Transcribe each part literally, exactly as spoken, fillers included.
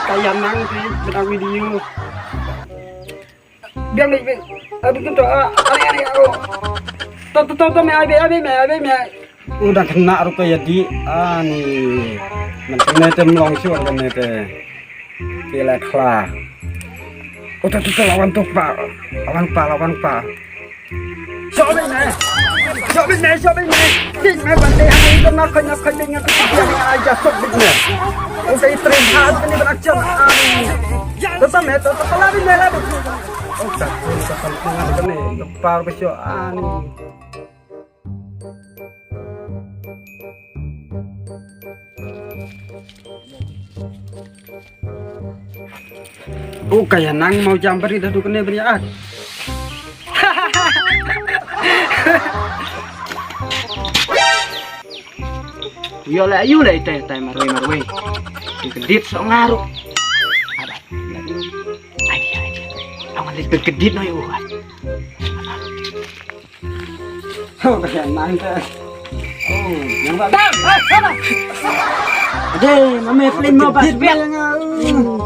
Ka ïa nang te bad video. Biang ni, biang. Abi kin to, ah, ani, ani, oh. To, to, to, to, me, abi, abi, me, abi, me. U da kena ruh ka ïa di, ani. Man kena te mlong shuh kena te. Ki la khla. Oh, to, to, to, lawan to pa. Lawan pa, lawan pa. Shot bit me. Shot bit me, shot bit me. Bit me, ban te, ani, to, na khoi, na khoi, bit me, bit me, ai, ja, shot bit me. Oh, ka itrim ha, ni ban action, ani. To, to, me, to, to, to, la bit me, la bit me. Oh, tak, to, to, to, to, la bit me. Par ba shuh, ani. Oh, ka ïa nang mau jam bari da duk ne bari at. Yo la, yo la, ite, ite, marwei, marwei. Ki kedit sok ngaru. Ada. Aja, aja. Awan leit kedit no yo. Oh, ka ïa nang te. Oh, yang ba. Ade, mame plin mo ba.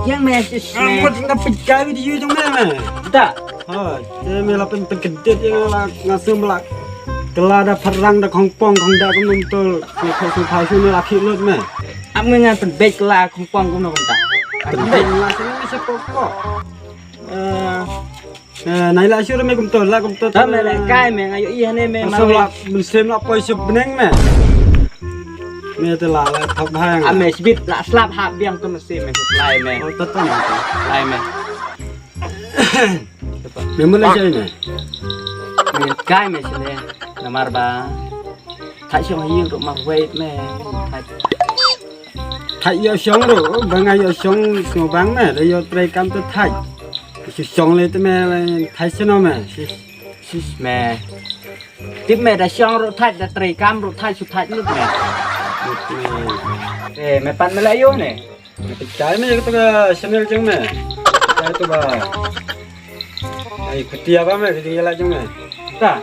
Yang me sis me. Ang mo na pijai video jong me. Ta. Ha, te me la pyn pyn kedit ïa nga la nga sum la. Kela da pharang da khongpong khong da kum num tul. Sum sum sum phai sum la khit lut me. Am nga ngan pynbeit kela khongpong kum no kum ta. Pynbeit la sum me se pok pok. Eh, eh, nai la shu me kum to la kum to. Ta me la kai me nga ïohi hane me ma. Sum la mynsiem la poi shu bneng me. Me te la la thok bha. Ame sbit la slap hap biang to mynsiem me lai me. Oh, to to me. Lai me. Me mula jai me. Me kai me sile. Namar ba. Thait shong ha ïing ruh marwei me. Thait. Thait ïoh shong ruh, ba nga ïoh shong sngewbang me, da ïoh trei kam te thait. Shu shong lei te me, thait shano me. Sis, sis me. Tip me da shong ruh thait, da trei kam ruh thait, shu thait lut me. Lut me. Eh, me pan me la ïoh ne. Pynshai me ïa kata ka channel jong me. Pynshai to ba. Ai kutia ba me ka jingïaleh jong me. Ta.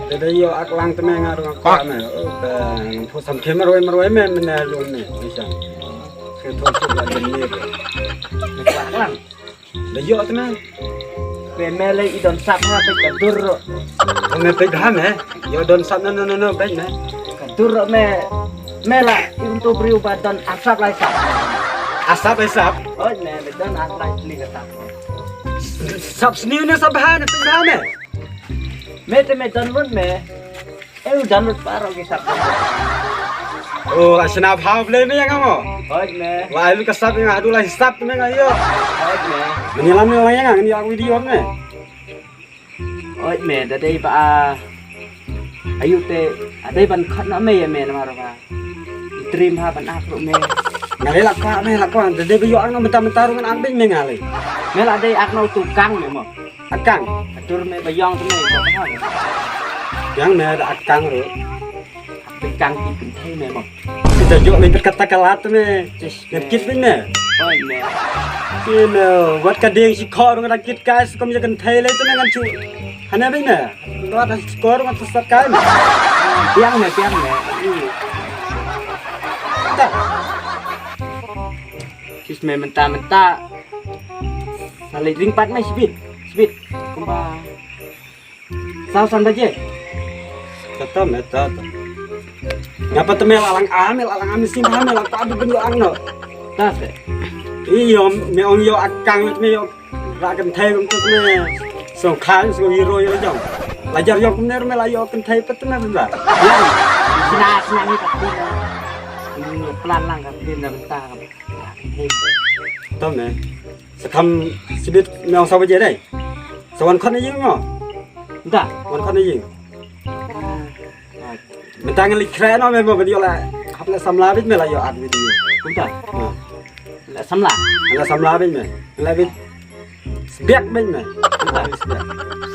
Te da ïoh ak lang te me nga ruh nga kwah me. Oh, te ngan phu sam khem marwei marwei me mynne ruh me. Pynshai. Ke to suk la jong me. Me kwah ak lang. Da ïoh te me. Pe me lei i don sap ha peit ka dur ruh. Ong me peit ha me. Ïoh don sap no no no no peit me. Ka dur ruh me. Me la i um tu briew ba don arsap lai sap. Arsap lai sap. Oi me me don arsap lai sni ka sap. Sap sni ne sap ha ne peit ha me. Me te me don lut me. Eh, u don lut paro ki sap. Oh, la sna bha blei me ïa nga mo. Hoi me. Wa ai lu ka sap ïa nga, haduh la sap me nga ïoh. Hoi me. Ngi lam ne la ïa nga ngi ïa video me. Hoi me, da dei ba a. Ayu te, a dei ban khot na me ïa me namar ba. I trim ha ban ak ruh me. Nga lei la kwah me la kwah, da dei ba ïoh ak na mynta mynta ruh ngan ak beit me nga lei. Me la dei ak na u tu kang me mo. Akang. Atur me ba yong te me ba ha. Yang me da akang ruh. Akang ki pynthei me mo. Kita jok me kata kalat me. Ngan kit beit me. Oi me. Ki me wat ka ding shi khor ngan kit kai skum ya kan thei le te me ngan chu. Hane beit me. Wat da shi khor ngan sat kai me. Piang me piang me. Ta. Kis me mynta mynta. Sa leit ring pat me sibit. Sibit. Kumba. Saw san baje. Kata me ta ta. Ngapa te me la lang am, la lang am sim ha me la ta bu bunyo ang no. Ta se. Iyo me ong yo akang me yo. La kan thai kum tu me. So khan so hero yo jong. La jar yo kum ner me la yo kan thai pat me ba. Ya. Sna sna ni ka. Plan lang ka plan na ta ka. To me. Sa kham sibit me ong saw baje dei. Sa wan khot na ïing mo. Da. Wan khot na ïing. Mynta ngan leit khreh no me mo video la. Hap la samla bit me la ïoh at video. Mynta. La samla. La samla bit me. La bit. Sbiak bit me. Mynta sbiak.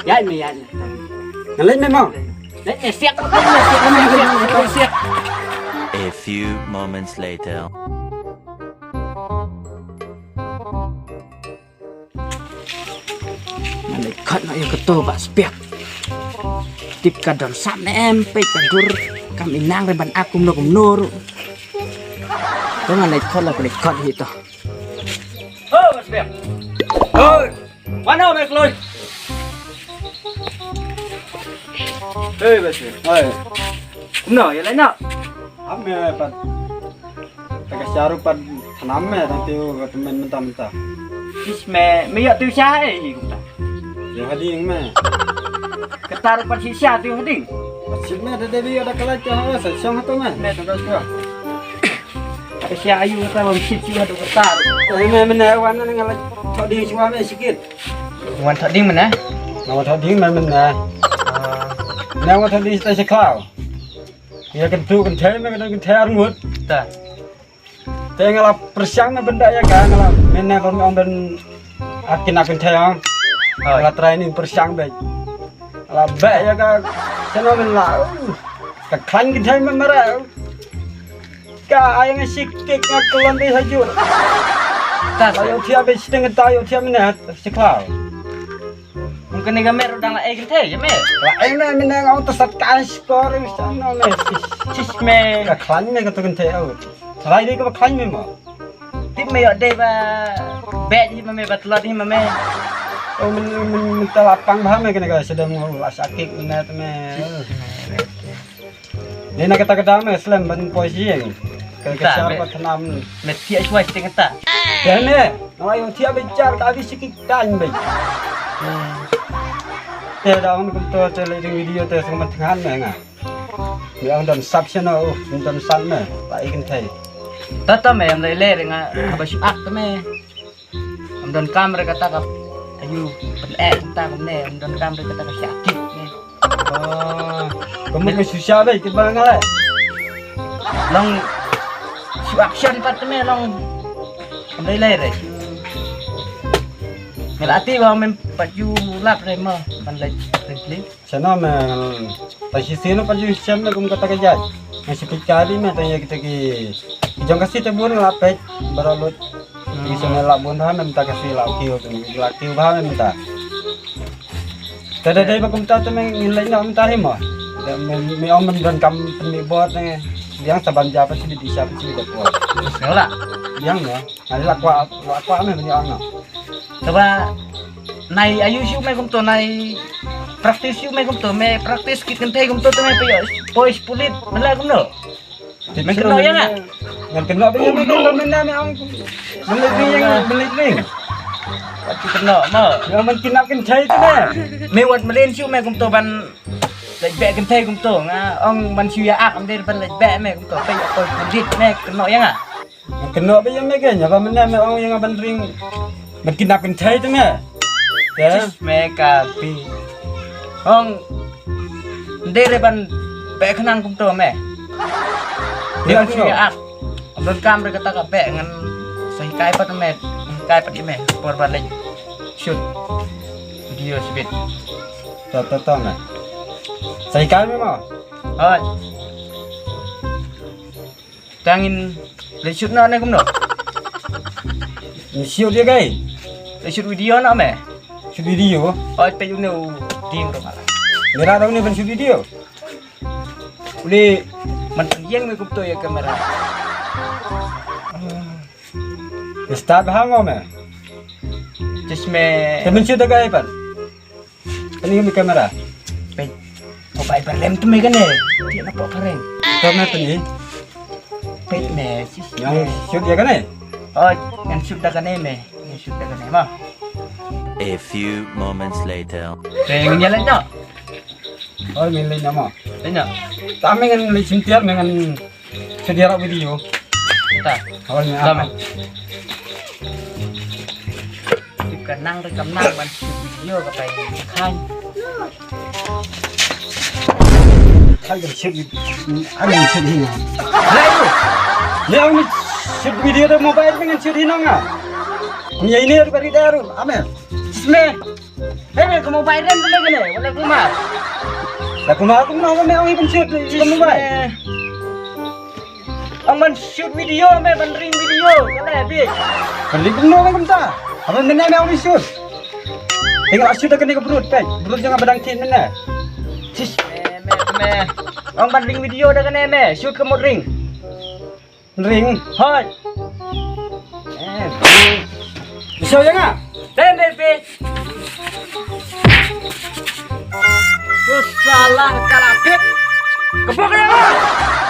Ya me ya. Ngan leit me mo. Leit me siak. Leit me siak. Leit me siak. Leit me siak. A few moments later. Ngan leit khot noh ïa kato ba sbiak. Tip ka don sap ne em peit ka dur kam i nang re ban ak kumno kumno ruh. To ngan leit khot la leit khot hi to. Hoi. Mano me kloi? Hei, besi. Hoi. Kumno, ïa lai na? Ap me pat. Ta ka sharu pat thanam me tang tiu ka temen mynta mynta. Is me, me ïa tiu sha eh hi kumta. Ïa hading me. Ka tar pat shi sha tiu hading. Shit me da debi ïa da kalai ta ha sa shong hato me. Me ta da sha. Ka sha ayu kata bam shit sha hato ka tar. Ai me me na wan na ngala. Thok ding shuwa me shikit. Wan thok ding me na. Wan thok ding me me na. Me wan thok ding ta shi khlaw. Ïa kyntu kynthei me kyntu kynthei arngut. Ta. Te nga la pyrshang me benda ïa ka nga la mynne ba me ong ben at kynap kynthei ong. Nga la try ni pyrshang beit. Nga la beh ïa ka seno men la. Ka khlaiñ kynthei me mara. Ka ai nga shikik nga klon dei hajur. Ta la ïoh thiah beit shiteng ta ïoh thiah mynne shikhlaw. Mungkin ni ka mer dang la ai kynthei ïa me. La ai me mynne nga ong ta sat ka ai skor seno me. Sis me. Ka khlaiñ me ka tu kynthei au. Tharai dei kaba khlaiñ me mo. Tip me ïoh dei ba beh hi ma me ba tlot hi ma me. Oh men men men ta la pang bha me kane ka sdang ngol la sakik na te me. Dei na kata ka dam me slem ban poi sieng. Ka ka shar ba thnam. Me thiah shwa sting ta. Te me. Ngai ong thiah be jar ka bi sikik tang be. Te da ong kum to te le ding video te sing ban thngan me nga. Ni ong dam sap sien o, ni dam sap me, pa ikin thai. Tata me am lai le ring a ba shu ak me. Am don kam re kata ka ayu pen eh kata ka ne am don kam re kata ka syak kit ne. Oh, kamu ke susah be kit ba ngalai. Long shu action pat me long. Am lai le re. Ngalati ba men pat yu lap re ma ban lai re. Seno me ta shi sino pa ju shem me kum kata ka jai. Me shi pika di me ta ye kita ki jong ka si te bun la pek baro lut. Ki sene la bun ha me ta ka si la kiu tu la kiu ba me ta. Ta da dai ba kum ta te me ngin lai na me ta hi mo. Me me om men don kam mi bot ne. Yang saban ja pa si di sa pa si di ko. Seno la. Yang ne. Ani la kwa la kwa me ni ang. Kaba nai ayu shu me kumto nai practice shu me kumto me practice kit kynthei kumto te me poi poi pulit me la kumno. Me kynno ya nga. Ngan kynno ba ya me kynno me na me ang. Beli ring beli ring. Wat kynno mo. Ya men kynap kynthei te me. Me wat melen shu me kumto ban lek be kynthei kumto nga ong ban shu ya ak am der ban lek be me kumto poi poi pulit me kynno ya nga. Kynnoh ba ïa me keiñ, haba mynne me ong ïa nga ban ring. Ban kidnap kynthei te me. Te? Chis me ka pi. Ong. Nde re ban beh khnang kumto me. Ïa kumno? Ïa ak. Don kam re kata ka beh ngan sa hikai pat me. Hikai pat ïa me. Por ban leh shoot video sibit. To to to me. Sa hikai me mo. Hoi. Tang in le shoot na ne kumno? Shoot ïa kai. Le shoot video na me. Shoot video. Oi pe ne u ding ro mala. Mera dong ne ban shoot video. Ule man tang yeng me kumto ïa kamera. Start ha ngo me. Just me. Te men shoot da kai pan. Ani mi kamera. Peit. Ko bai berlem tu me kane. Dia na pok pareng. To me tu ni. Peit me sis. Yang shoot dia kane. Oh, yang shoot da kane me. Yang shoot da kane ma. A few moments later. Peng jalan no. Oh, min le nama. Ina. Tame ngan le sintiar me ngan Sedia rak video. Ta. Awal ni apa? Tip ka nang re kam nang ban video ka pai khan. Hai kan shoot. Ani shoot ni. Ni ang ni shoot video de mobile dengan shoot ni nang ah. Ni ini ada beri daru. Amen. Bismillah. Hei, ka mobile rem tu lagi ni, wala kumar. La kumar kumno me ong i ban shoot ka mobile. Ong ban shoot video me ban ring video kale bik. Ban ring kumno me kumta. Apa mena me ong i shoot. Tinggal shoot ka ni ka brut pe. Brut jangan badang kit mena. Sis me me me. Ong ban ring video da kane me shoot ka mut ring. Ring. Hoi. Eh, ring. Shu ïa nga. Dei, dei, dei. Tu salah ka la pit. Kebok ïa nga.